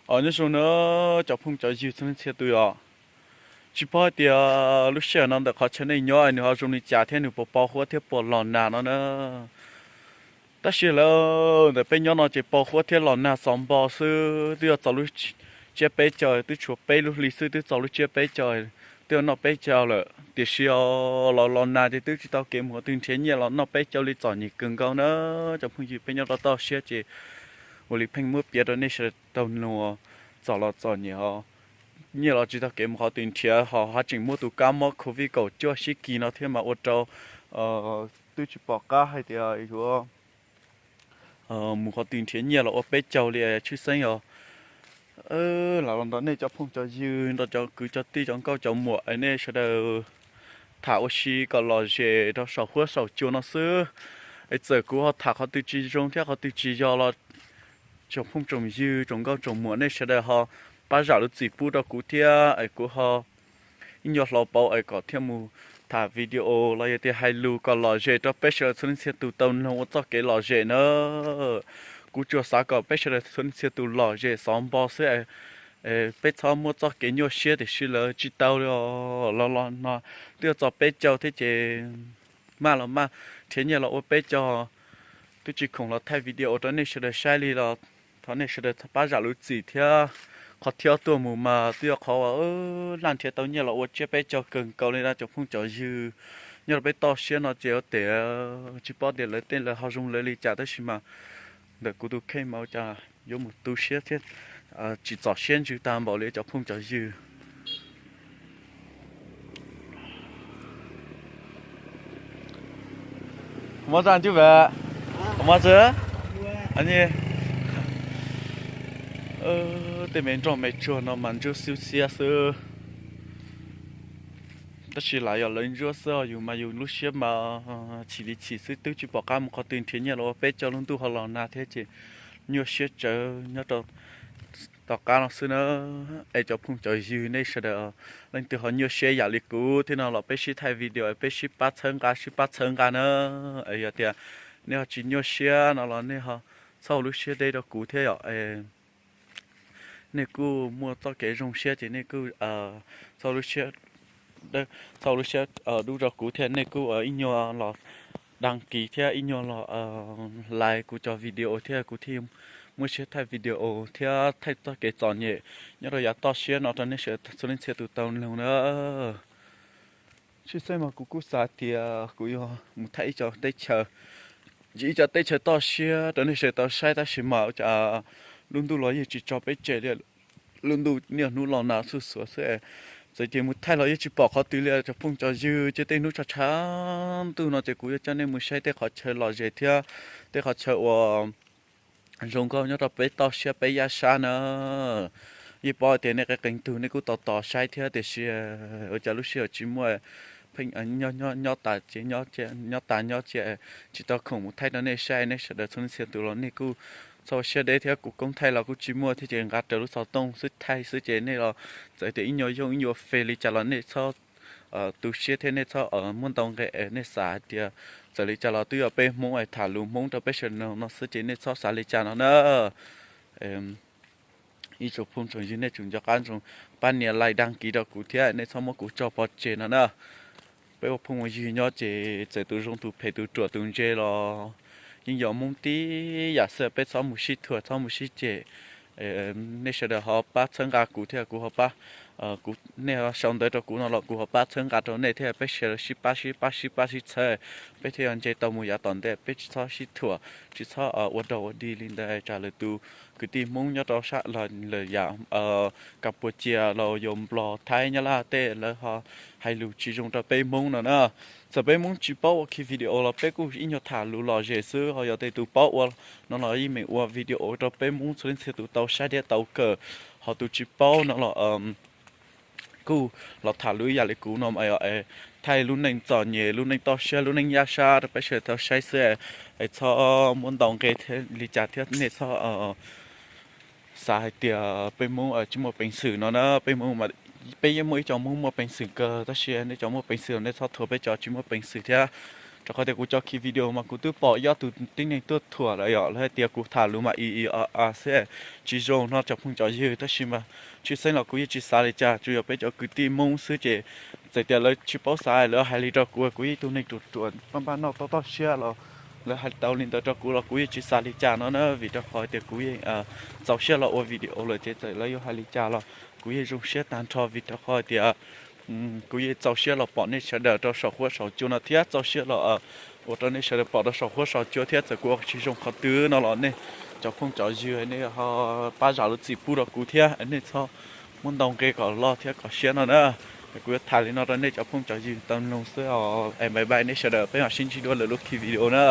Os, nyob zoo na cov phooj cov ywg txhua leej txhia tus os. Tsis paub hais tias lub sij hawm no ntawm qhov chaw nej nyob nws ho zoo li cas thiab nws puas pos huab thiab puas los nag no na. Tab sis lawm ntawm peb nyob no ces pos huab thiab los nag xov npo xwb, twb yuav txog lub tsiab peb caug, twb tshuav peb lub hli xwb twb txog lub tsiab peb caug, twb yuav noj peb caug lawm tiam sis os los los nag ces twb tsis tau kev mus qhov twg nrhiav nyiaj los noj peb caug li, txom nyem kawg nkaus na. Cov phooj ywg, peb nyob rau toj siab ces ua li pheej muab piav rau nej sawv daws tau mloog, txom los txom nyem os, nyiaj los tsis tau kev mus qhov twg nrhiav, ho haj tseem muaj tus kab mob covid kaum cuaj sib kis no thiab mas ua rau twb tsis pom qab hais tias yuav mus qhov twg nrhiav nyiaj los ua peb caug li tshwj xeeb os. Lam los nrog nej cov phooj cov ywg, nrog cov kwv cov tij cov nkauj cov muam es nej sawv daws tham ua si kom lom zem rau saum huab saum cua no xwb. Es txawm kuv ho tham qhov twg tsis zoo thiab qhov twg tsis yog los tsoom phooj tsoom ywg tsoom nkauj tsoom muam nej sawv daws ho pab zam lub txim pub rau kuv thiab es kuv ho ib nyuag hloov pauv es kom thiaj mus tham video los yog tias hais lus kom lom zem rau peb sawv daws txhua leej txhia tus tau mloog ua txoj kev lom zem na. Kuv tsuas xav kom peb sawv daws txhua leej txhia tus lom zem xov npo xwb, peb txhob muab txoj kev nyuaj siab tiam sis lawv tsis tau li os. Los los no twb yuav txog peb caug thiab ces maj los maj nrhiav nyiaj los ua peb caug, twb tsis khoom los thaij video rau nej sawv daws saib li los thov nej sawv daws pab zam lub txim thiab. Qhov thib ob tuaj mus mas twb yog qhov laj nrhiav tau nyiaj los ua tsiab peb caug kawg nkaus li na cov phooj cov ywg. Nyob rau peb toj siab no ces ua tias tsis paub tias lawv tej lawv ho zoo lawv li cas tab sis mas ntawm kuv tus kheej mas ua cas yuav mus tu siab thiab tsis txom siab ntsws tag npaum li cov phooj cov ywg. Mob tsa ncuj ve, mob tsi, tej me nroj me tsuag no mas ntsuab xwb xiab xwb. Tab sis lam yog lawv ntsuab xwb, yus mas yus lub siab mas chim li chim xwb, twb tsis pom qab mus qhov twg nrhiav nyiaj los ua peb caug, lub ntuj ho los nag thiab ces nyuaj siab tsawv nyob rau tom qab no xwb na. Es cov phooj cov ywg nej sawv daws leej twg ho nyuaj siab yam li kuv thiab no los peb sib thaij video es peb sib pab txhawb nqa sib pab txhawb nqa na. Es yog tias nej ho tsis nyuaj siab no los nej ho txhob ua lub siab deb rau kuv thiab yom. Nej kuj muaj txoj kev zoo siab ces nej kuj txhob ua lub siab dub rau kuv thiab nej kuj ib nyuag los dag kis thiab ib nyuag los like kuv cov video thiab kuv thiaj muaj siab thaij video thiab thaij txoj kev txom nyem nyob rau yav toj siab no rau nej sawv daws txhua leej txhia tus tau mloog na. Tshwj xeeb mas kuv kuj xav tias kuv yuav mus thaij ib co teb chaws, ib co teb chaws toj siab rau nej sawv daws tau saib tab sis mas ua cas lub ntuj los yeej tsis tso peb tseg li. Lub ntuj niaj hnub los nag xuj xuav xwb, txawm ces mus thaij los yeej tsis pom qhov twg li cov phooj cov ywg. Ces tej hnub tshav tshav ntuj no ces kuv yuav coj nej mus saib tej qhov chaw lom zem thiab tej qhov chaw uas zoo nkauj nyob rau peb toj siab peb yaj sab na. Yeej paub tias nej qee qee tug nej kuj tos tos saib thiab tiam sis ua cas lub sij hawm tsis muaj, pheej nyob tas ces nyob tas nyob ces tsis tau khoom mus thaij rau nej saib. Nej sawv daws txhua leej txhia tus los nej kuj txhob ua siab deb thiab, kuv koob thaij los kuj tsis muaj thiab ces nqa raws lub xov tooj xwb thaij xwb ces nej los txawm tias ib nyuag yooj ib nyuag fe li cas los nej txhob tu siab thiab nej txhob muab ntau nqe. Nej xav hais tias txawm li cas los twb yog peb Hmoob es tham lus Hmoob rau peb sawv daws no xwb ces nej txhob xav li cas no na. Ib tsoom phooj tsoom ywg nej tsum nco qab ntsoov pab nias like dag kis rau kuv thiab nej txhob muab kuv tso pov tseg no na. Peb ua phooj ua ywg nyob ces txawm tus zoo tus phem tus ruam tus ntse los yeej yog Hmoob tib yam xwb, peb txhob mus sib thuam txhob mus sib cem. Nej sawv daws ho pab txhawb nqa kuv thiab kuv ho pab, kuv, nej ho sau ntawv rau kuv no los kuv ho pab txhawb nqa rau nej thiab peb sawv daws sib pab sib pab sib pab sib txhawb, peb thiaj yuav nce tau mus yav tom ntej, peb tsis txhob sib thuam tsis txhob ua dog ua dig li ntawd tsam lwm tus kwv tij Hmoob nyob rau sab lawm yam Campuchia los yog Nplog Thaib Nyab Laj tej lawv ho hais lus tsis zoo rau peb Hmoob no na. Txawm peb Hmoob tsis paub ua ki video los peb kuj ib nyuag tham lus lom zem xwb, ho yog tej tus paub ua no los yeej meem ua video rau peb Hmoob txhua leej txhia tus tau saib thiab tau kawm, ho tus tsis paub no los kuj los tham lus ib yam li kuv no mas thaij lub neej txom nyem lub neej toj siab lub neej yaj sab rau peb sawv daws tau saib xwb. Es txhob muab ntau nqe thiab li cas thiab nej txhob xav hais tias peb Hmoob tsis muaj peev xwm no na. Peb Hmoob, peb yeej muaj ib co Hmoob muaj peev xwm kawg tab sis nej cov muaj peev xwm nej txhob thuam peb cov tsis muaj peev xwm thiab. Rau qhov tias kuv tso khi video mas kuv twb pom ob tug tib neeg tuaj thuam lawm yom, lawv hais tias kuv tham lus mas i i a a xwb, tsis zoo no cov phooj cov ywg, tab sis mas tshwj xeeb los kuv yeej tsis xav li cas, tsuas yog peb cov kwv tij Hmoob xwb ces txawm tias lawv tsis paub xav lawv hais li rau kuv, kuv yeej ib tug neeg ruam ruam paj npaj noj tob tob siab los lawv hais tau li ntawd rau kuv los kuv yeej tsis xav li cas no na, vim rau qhov tias kuv yeej txaus siab los ua video lawm ces txawm lawv yuav hais li cas los kuv yeej zoo siab tag nrho, vim rau qhov tias kuv yeej txaus siab los pom nej sawv daws rau saum huab saum cua no thiab txaus siab los ua rau nej sawv daws pom rau saum huab saum cua thiab, txawm kuv ua tsis zoo qhov twg no los nej cov phooj cov ywg nej ho pab zam lub txim pub rau kuv thiab, nej txhob muab ntau nqe kom loj thiab kom siab no na. Kuv yuav tham li no rau nej cov phooj cov ywg tau mloog xwb os, bye bye nej sawv daws, peb mam sib ntsib dua lwm lub khi video na.